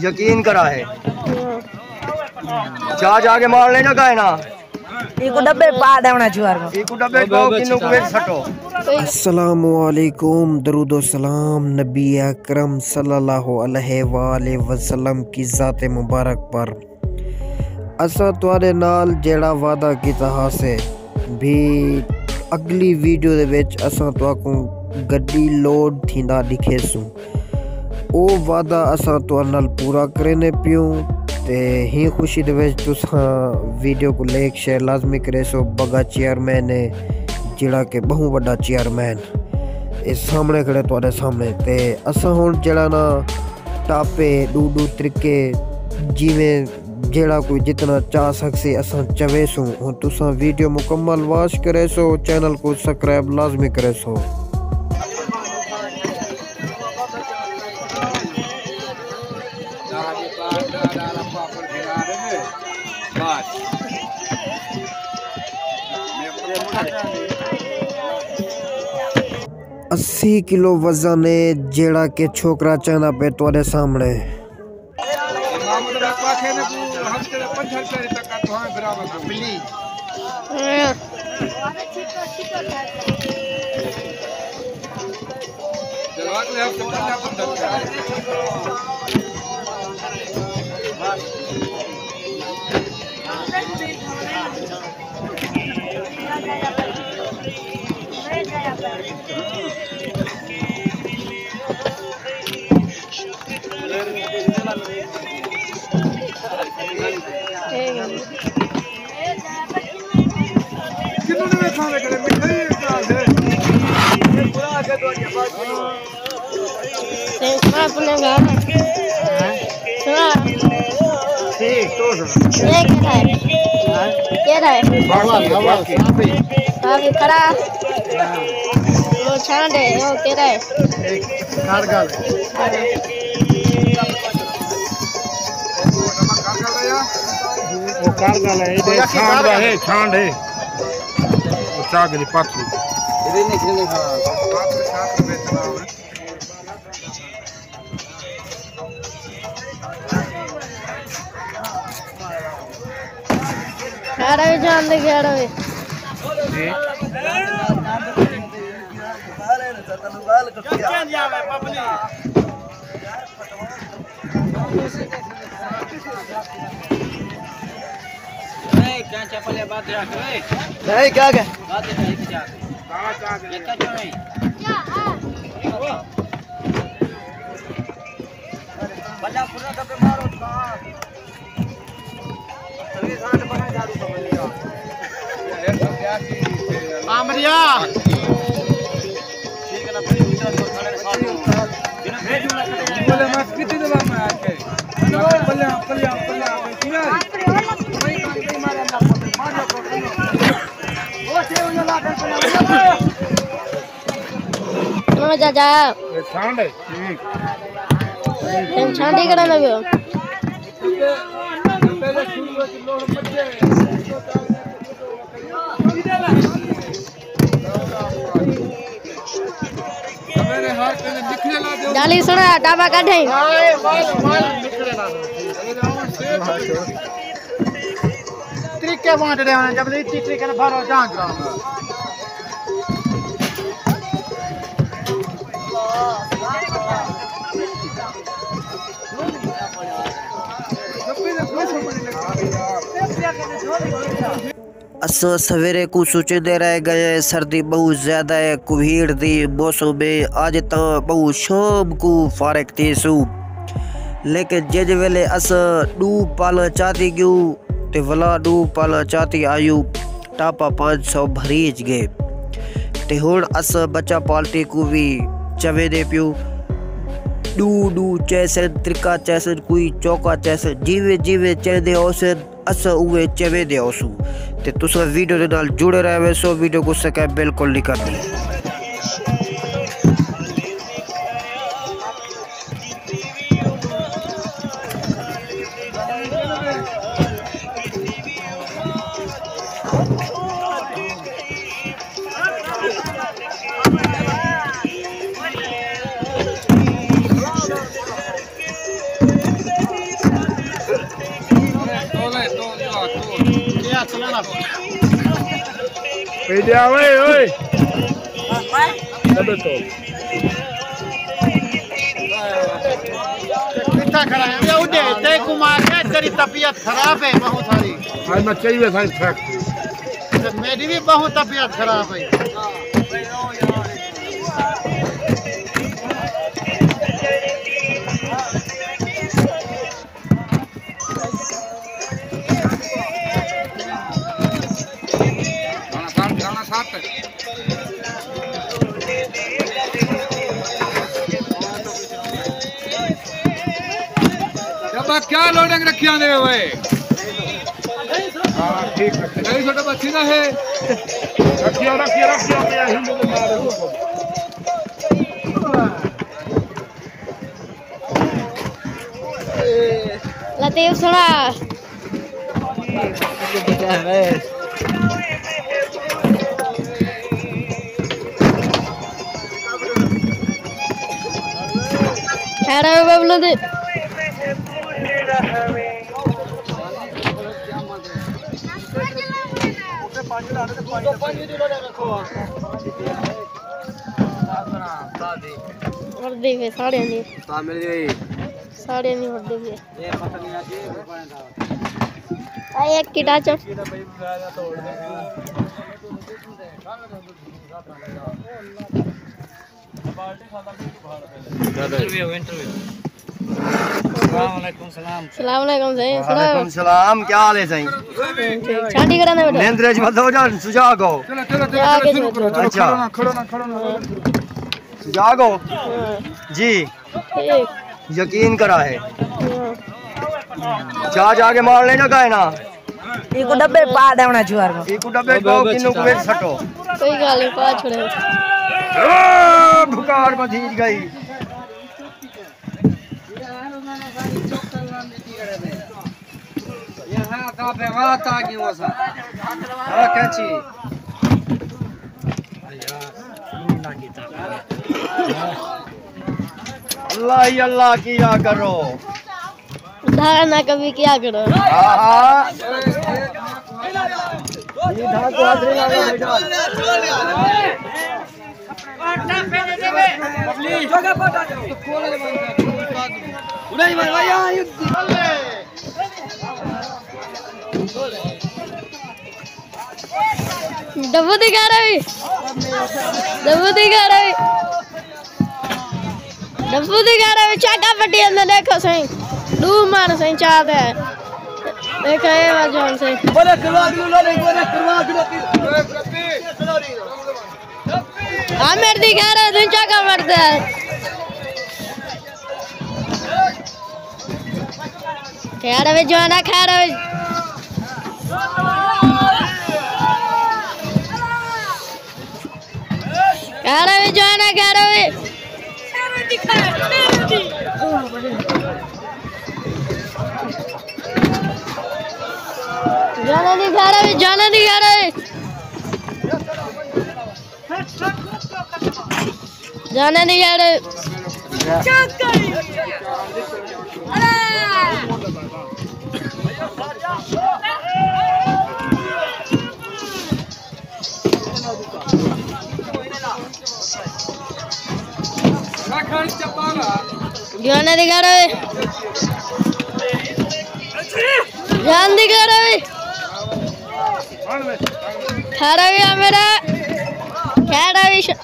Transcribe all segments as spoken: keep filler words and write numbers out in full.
یقین کرا ہے۔ جا جا کے مار لینا کائنا۔ ایکو ڈبے پا ڈیونا جوار کو۔ ایکو ڈبے پاؤ، کنوں کو وچ سٹو۔ السلام علیکم، درود و سلام نبی اکرم صلی اللہ علیہ وآلہ وسلم کی ذات مبارک پر۔ اساں تہاݙے نال جیڑھا وعدہ کیتا ہاسے، بھی اڳلی ویڈیو دے وچ اساں تہاکوں گݙی لوڈ تھیندا ݙکھیسوں۔ او وعدہ اساں تہاݙے نال پورا کریندے پیوں، تے ہیں خوشی دے وچ تساں ویڈیو کوں لائک شیئر لازمی کریسو۔ بگا چیئرمین ہے، جیڑھا کہ ٻہوں وݙا چیئرمین، اے سامݨے کھڑے تہاݙے سامݨے۔ تے اساں ہݨ جیڑھا نا ٹاپے، ݙو ݙو طریقے، جیویں جیڑھا کوئی جتنا چا سڳسی اساں چویسوں۔ ہݨ تساں ویڈیو مکمل واچ کریسو، چینل کوں سبسکرائب لازمی کریسو۔ اسی کلو وزن ہے، جیڑھا کہ چھوکرا چاہندا پئے تہاݙے سامݨے۔ سنا اپنے گھر۔ سنا۔ ٹھیک، تو سنا۔ یہ کیڑھا ہے؟ ہاں؟ کیڑھا ہے؟ بابا، بابا، صافی۔ صافی کھڑا۔ ہاں۔ وہ چھانڈ ہے، وہ کیڑھا ہے؟ ایک کارگل ہے۔ ہاں۔ وہ کارگل ہے، یہ چھانڈ ہے، چھانڈ ہے۔ وہ چاک دی پاتھی۔ کھڑا وی جان دے، کھڑا وی۔ جی۔ نہیں، کیا چپل ہے، بات رکھ، اے۔ نہیں، کیا، کیا؟ بات رکھ، ایک جا کے۔ یہ کیا جو نہیں؟ بلّا پورا دبے مارو، کہاں؟ آمریا۔ ہاں چاچا۔ اے چھانڈ ہے۔ ہوں۔ تم چھانڈی کرݨ لڳے ہو؟ جالی سݨا، ٹاپا کڈھیں۔ طریقے وانٹدے ہوندے، جب اچی طریقے نال بھرو جان جان۔ اساں سویرے کوں سوچیندے رہ ڳئے ہیں، سردی ٻہوں زیادہ ہے، کوہیڑ دی موسم ہے، اڄ تاں ٻہوں شام کوں فارغ تھیسوں۔ لیکن جیں ویلے اساں ݙو پالاں چاتی ڳیوں تے ولا ݙو پالاں چاتی آیوں، ٹاپا پنج سو بھریج ڳئے۔ تے ہݨ اساں بچہ پارٹی کوں وی چویندے پیوں، ݙو ݙو چیسن، ترکا چیسن، کوئی چوکا چیسن، جیویں جیویں چیندے ہوسن، اساں اوویں چویندے ہوسوں۔ تے تساں ویڈیو دے نال جڑے رہ ویسو، ویڈیو کوں سکپ بالکل نہیں کرݨی۔ اے جا اوئے، اوئے۔ ڈبے تو۔ کتھا کھڑا ہے؟ اے اڈے، تے کوں مار کے تیری طبیعت خراب ہے بہت ساری۔ ہاں، میں چاہیے سائیں ٹریک۔ تے میری بھی بہت طبیعت خراب ہے۔ ڈبہ کیا لوڈنگ رکھیا نے ہوئے؟ ہاں، ٹھیک ہے۔ نہیں، چھوٹا بچی نہ ہے۔ رکھیا، رکھیا، رکھیا پیا ہی مجھے مارے۔ لطیف سݨا۔ خیر ہے ببلو دے۔ وردی پئے ساڑیاں دی۔ تاں مل ڳئی۔ ساڑیاں دی وردی پئے۔ اے پتہ نہیں اڄ اے بݨدا۔ اے ایک کٹا چ۔ انٹرویو، انٹرویو۔ السلام علیکم، سلام۔ السلام علیکم سائیں، وعلیکم سلام۔ السلام، کیا حال ہے سائیں؟ ٹھیک، چھاٹی کرݨا بیٹا۔ نیندر اچ مت ہو جا، سجاڳ ہو۔ چلو، چلو، چلو، اچھا۔ چلو، شروع کرو، چلو، اچھا۔ کھڑو نہ، کھڑو نہ، کھڑو نہ۔ سجاڳ ہو؟ ہاں۔ جی۔ ٹھیک۔ یقین کرا ہے۔ ہاں۔ چا چا کے مار لینا کا ہے نا۔ ایکوں ڈبے پا ݙیوݨا جوار کوں۔ ایکوں ڈبے پاؤ، کنوں کوں وچ سٹو۔ کوئی ڳالھ نہیں، پا چھوڑے۔ اے بھکار کو جھیج ڳئی۔ یہاں کا بے وات آ گئی ہو سا۔ ہاں، کینچی۔ اللہ ہی اللہ کیا کرو۔ ادھار نہ کبھی کیا کرو۔ ہاں، ہاں۔ یہ دھان تو حاضری لگا بیٹا۔ ڈبو دی گھر آئی۔ ڈبو دی گھر آئی۔ ڈبو دی گھر آئی۔ چاکا پٹی اندر دیکھو سائیں۔ ڈو مار سائیں چاہ دے۔ دیکھو اے وا جوان سائیں۔ بولے کروا دلو لے، بولے کروا دلو۔ عامر دی گھر ہے، توں چاکا مردا ہے۔ خیر ہوے جوانا، خیر ہوے۔ خیر ہوے جوانا، خیر ہوے۔ جوانا دی خیر ہوے، جوانا دی خیر ہوے۔ جانا نہیں یار۔ جانا نہیں یار۔ جان دی گھر ہوئی۔ کھڑا وی آ میرا۔ کھڑا وی ش-،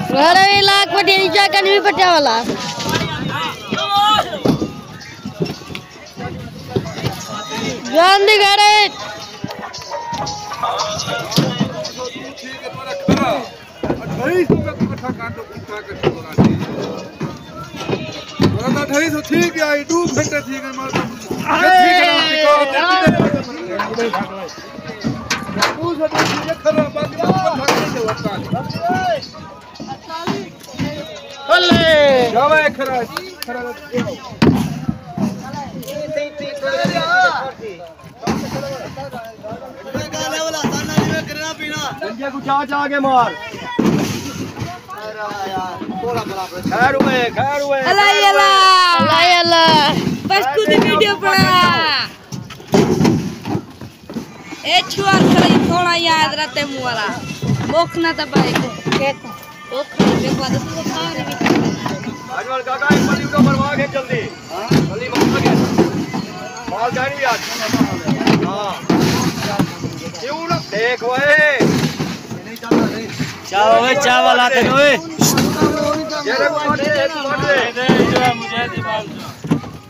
کھڑا وی لاکھ پٹی دی چاکن وی پٹیا والا۔ جان دی گھر ہے۔ اڈھائی سو کا تو کٹھا کانڈو کتا کٹھا بولا جی۔ بولا تو اڈھائی سو ٹھیک ہے، آئی دو گھنٹے ٹھیک ہے، مارا تو مجھے ٹھیک ہے، ٹھیک ہے۔ دو سو ٹھیک ہے، کھرا باقی تو کٹھا کٹھا ہوتا ہے۔ بلے۔ جاوا ہے کھرا، کھرا۔ گنجے کوں چا چا کے مار۔ خیر ہوئے، خیر ہوئے، اللہ خیر ہوئے۔ اللہ، اللہ۔ پشکو دی ویڈیو بنا۔ اے چھوار کھڑی تھوڑا یاد رہتے موالا۔ بوکھ نہ دبائے کو۔ بوکھ نہ دبائے کو۔ اجمل کاکا، ایک پلی اٹھا، مروا کے جلدی۔ پلی مروا کے۔ مال جانی یار۔ ہاں۔ کیوں نہ دیکھ وے۔ چاول، چاول آتے نوے۔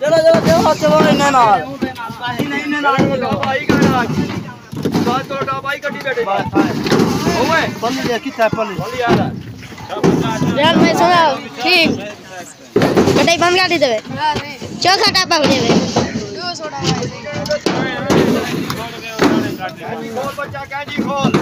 جڑا، جڑا، دیو ہاتھ چلو انہیں نال۔ بھائی کا راج۔ بات کرو، ڈا بھائی کٹی بیٹھے۔ بس، ہائے۔ ہوئے۔ پلی دے، کتھا ہے پلی؟ پلی آ رہا۔ یار، میں سنا، ٹھیک۔ کٹائی بند کر دی تے۔ چوکھا ٹاپا ہو جائے۔ کھول بچہ، کینچی کھول۔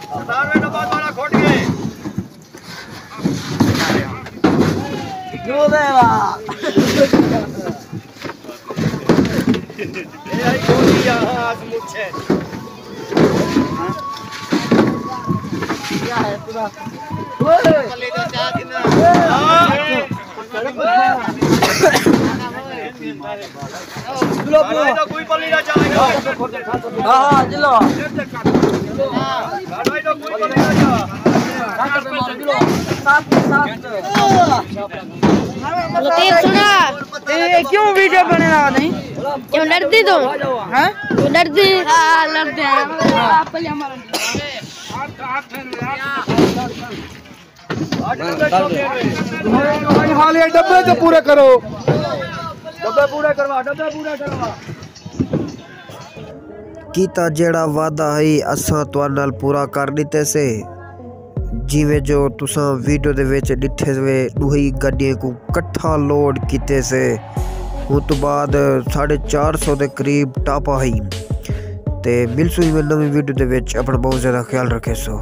ستانوے نمبر والا کھٹ گئے۔ اے آئی گولی آ، آس مچھے۔ ہاں، ہاں، جلو۔ لطیف سنا۔ اے کیوں ویڈیو بݨے لا نہیں؟ کیوں ݙردی توں؟ ہیں؟ کیوں ݙردی؟ ہاں، لڑدے ہیں۔ آپ پہلے ہمارا بھائی، حالیہ ڈبے تے پورے کرو۔ ڈبے پورے کروا، ڈبے پورے کروا۔ کیتا جیڑھا وعدہ ہئی، اساں تہاݙے نال پورا کر ݙتے سے۔ جیویں جو تساں ویڈیو دے وچ ݙٹھے وے، ݙوہیں گݙیاں کوں کٹھا لوڈ کیتے سے۔ اوں توں بعد ساڑھے چار سو دے قریب ٹاپا ہئی۔ تے ملسوں ایویں نویں ویڈیو دے وچ، اپݨا بہت زیادہ خیال رکھیسو۔